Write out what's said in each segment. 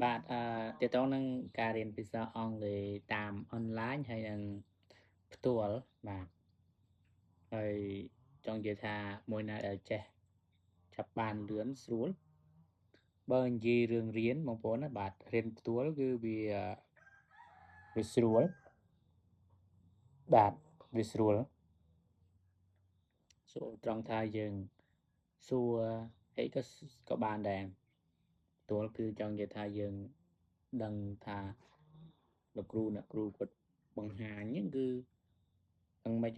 បាទទាក់ទងនឹងការរៀនភាសាអង់គ្លេសតាមអនឡាញហើយនិងផ្ទាល់បាទហើយចង់និយាយថាមួយណាដែលចេះឆាប់បានលឿនស្រួលបើនិយាយរឿងរៀនបងប្អូនណាបាទរៀនផ្ទាល់គឺវាស្រួលបាទវាស្រួលស្រួលត្រង់ថាយើងសួរអីក៏បានដែរផ្ទាល់គឺចង់និយាយថាយើងដឹងថាលោកគ្រូអ្នកគ្រូគាត់បង្ហាញហ្នឹងគឺយ៉ាងម៉េច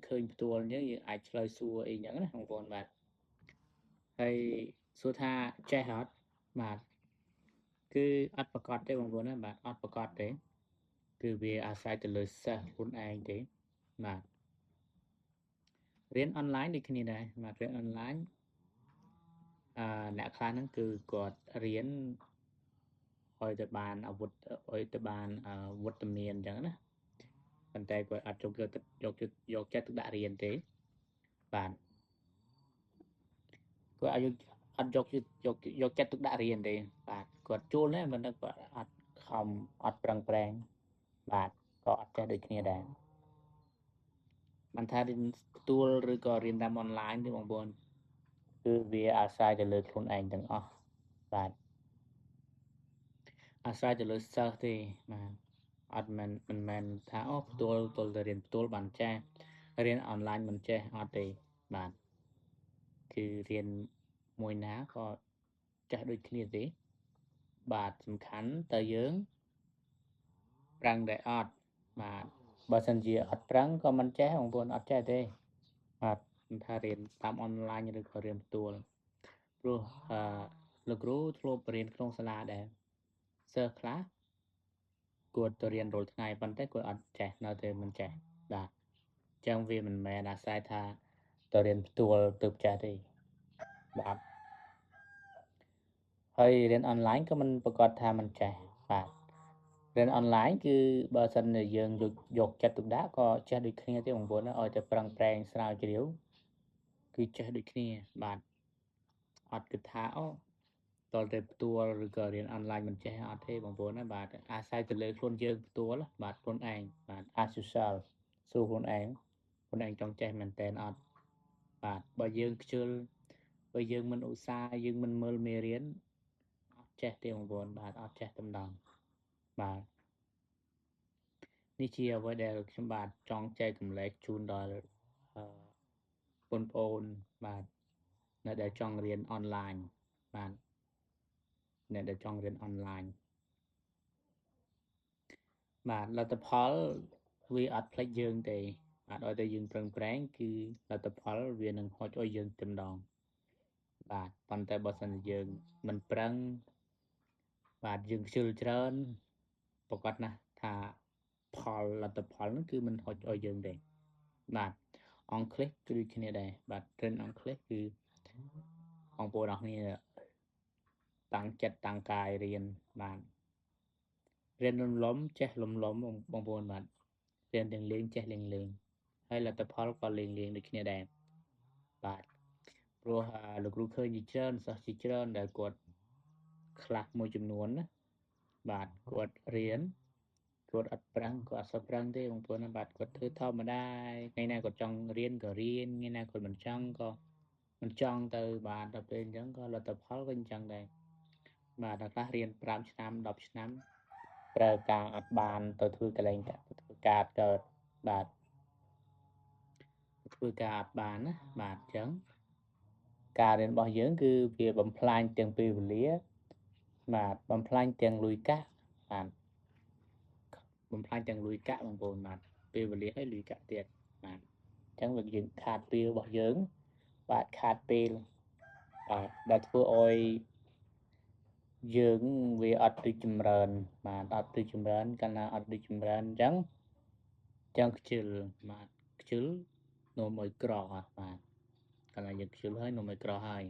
ឃើញផ្ទាល់អញ្ចឹងយើងអាចឆ្លើយសួរអីអញ្ចឹងណាបងប្អូនបាទហើយសួរថាចេះអត់បាទគឺអត់ប្រកាសទេបងប្អូនណាបាទអត់ប្រកាសទេគឺវាអាស្រ័យទៅលើសិស្សខ្លួនឯងទេបាទរៀនអនឡាញដូចគ្នាដែរបាទរៀនអនឡាញអ្នកខ្លះហ្នឹងគឺគាត់រៀនឲ្យទៅបានអាវុធឲ្យទៅបានវត្តមានអញ្ចឹងណាប៉ុន្តែគាត់អត់យកយកយកចិត្តទុកដាក់រៀនទេបាទគាត់ឲ្យអត់យកយកយកចិត្តទុកដាក់រៀនទេបាទគាត់ជួលដែរមិនដឹងគាត់អត់ខំអត់ប្រឹងប្រែងបាទក៏អត់ចេះដូចគ្នាដែរមិនថារៀនផ្ទាល់ឬក៏រៀនតាមអនឡាញទេបងប្អូនគឺវាអាស្រ័យទៅលើខ្លួនឯងទាំងអស់បាទអាស្រ័យទៅលើសិស្សទេបាទអត់មែនមិនមែនថាអូផ្ទាល់ទល់តែរៀនផ្ទាល់បានចេះរៀនអនឡាញមិនចេះអត់ទេបាទគឺរៀនមួយណាក៏ចេះដូចគ្នាទេបាទសំខាន់តើយើងប្រឹងដែរអត់បាទបើសិនជាអត់ប្រឹងក៏មិនចេះបងប្អូនអត់ចេះទេបាទមិនថារៀនតាមអនឡាញឬក៏រៀនផ្ទាល់ព្រោះអឺលោកគ្រូធ្លាប់រៀនក្នុងសាលាដែរសិស្សខ្លះគាត់ទៅរៀនរាល់ថ្ងៃប៉ុន្តែគាត់អត់ចេះនៅតែមិនចេះបាទអញ្ចឹងវាមិនមែនអាស្រ័យថាទៅរៀនផ្ទាល់ទើបចេះទេបាទហើយរៀនអនឡាញក៏មិនប្រកាសថាមិនចេះបាទរៀនអនឡាញគឺបើសិនជាយើងយកចិត្តទុកដាក់ក៏ចេះដូចគ្នាទេបងប្អូនឲ្យតែប្រឹងប្រែងស្រាវជ្រាវគឺចេះដូចគ្នាបាទអត់គិតថាអូតលតែផ្ទាល់ឬក៏រៀនអនឡាញមិនចេះអត់ទេបងប្អូនណាបាទអាស្រ័យទៅលើខ្លួនយើងផ្ទាល់បាទខ្លួនឯងបាទ as yourself សួរខ្លួនឯងខ្លួនឯងចង់ចេះមែនតើអត់បាទបើយើងខ្ជិលបើយើងមិនឧស្សាហ៍យើងមិនមើលមេរៀនអត់ចេះទេបងប្អូនបាទអត់ចេះតែម្ដងបាទនេះជាអ្វីដែលខ្ញុំបាទចង់ចែករំលែកជូនដល់បងប្អូនបាទអ្នកដែលចង់រៀនអនឡាញបាទអ្នកដែលចង់រៀនអនឡាញបាទលទ្ធផលវាអត់ផ្លេចយើងទេបាទឲ្យតែយើងប្រឹងប្រែងគឺលទ្ធផលវានឹងហុចឲ្យយើងតែម្ដងបាទប៉ុន្តែបើសិនជាយើងមិនប្រឹងបាទយើងខ្ជិលច្រើនប្រកាសណាស់ថាផលលទ្ធផលនោះគឺមិនហុចឲ្យយើងទេបាទអង់គ្លេសគឺដូចគ្នាដែរបាទរៀនអង់គ្លេសគឺបងប្អូនអរគ្នាតាំងចិត្តតាំងកាយរៀនបាទរៀនលំលំចេះលំលំបងប្អូនបាទរៀនទាំងលេងចេះលេងលេងហើយលទ្ធផលក៏លេងលេងដូចគ្នាដែរបាទព្រោះលោកគ្រូឃើញជាច្រើនសិស្សជាច្រើនដែលគាត់ខ្លះមួយចំនួនណាបាទគាត់រៀនគាត់អត់ប្រឹងគាត់អត់សូវប្រឹងទេបងប្អូនណាបាទគាត់ធ្វើធម្មតាថ្ងៃណាគាត់ចង់រៀនក៏រៀនថ្ងៃណាគាត់មិនចង់ក៏មិនចង់ទៅបាទដល់ពេលអញ្ចឹងក៏លទ្ធផលក៏អញ្ចឹងដែរបាទដល់ខ្លះរៀន5ឆ្នាំ10ឆ្នាំប្រើការអត់បានទៅធ្វើកលែងទៅធ្វើការកើតបាទធ្វើការអត់បានណាបាទអញ្ចឹងការរៀនរបស់យើងគឺវាបំផ្លាញទាំងពេលវេលាបាទបំផ្លាញទាំងលុយកាក់បាទបំផ្លាញទាំងលុយកាក់បងប្អូនបាទពេលវេលាហើយលុយកាក់ទៀតបាទអញ្ចឹងវាយើងខាតពេលរបស់យើងបាទខាតពេលបាទដែលធ្វើឲ្យយើងវាអត់រីកចម្រើនបាទអត់រីកចម្រើនកាលណាអត់រីកចម្រើនអញ្ចឹងខ្ជិលបាទខ្ជិលនាំឲ្យក្របាទកាលណាយើងខ្ជិលហើយនាំឲ្យក្រហើយ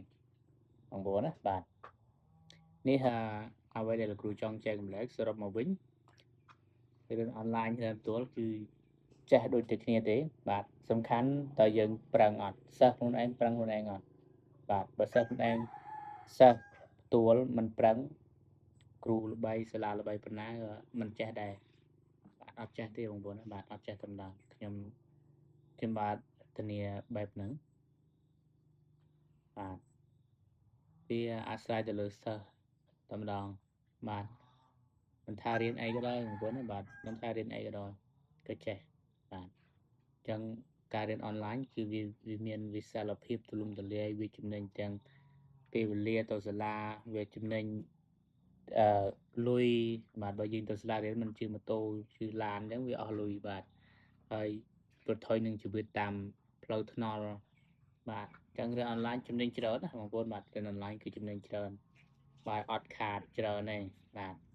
បងប្អូនណាបាទនេះអ្វីដែលលោកគ្រូចង់ចែករំលែកសរុបមកវិញរៀនអនឡាញរៀនផ្ទាល់គឺចេះដូចតែគ្នាទេបាទសំខាន់តើយើងប្រឹងអត់សិស្សខ្លួនឯងប្រឹងខ្លួនឯងអត់បាទបើសិស្សខ្លួនឯងសិស្សផ្ទាល់មិនប្រឹង គ្រូល្បីសាលាល្បីប៉ុណ្ណាក៏មិនចេះដែរ បាទ អត់ចេះទេបងប្អូន បាទ អត់ចេះតែម្ដង ខ្ញុំបាទធានាបែបហ្នឹង បាទ វាអាស្រ័យទៅលើសិស្សតែម្ដង បាទ មិនថារៀនអីក៏ដោយបងប្អូន បាទ មិនថារៀនអីក៏ដោយក៏ចេះ បាទ។ អញ្ចឹងការរៀនអនឡាញគឺវាមានវិសាលភាពទូលំទូលាយ វាចំណេញទាំងពេលវេលាទៅសាលា វាចំណេញអឺលុយ បាទ បើយើងទៅសាលារៀនមិនជិះម៉ូតូជិះឡានអញ្ចឹងវាអស់លុយ បាទ ហើយប្រថុយនឹងជីវិតតាមផ្លូវថ្នល់ បាទ។ អញ្ចឹងរៀនអនឡាញចំណេញច្រើនណាបងប្អូន បាទ រៀនអនឡាញគឺចំណេញច្រើន បាទ អត់ខាតច្រើនទេ បាទ។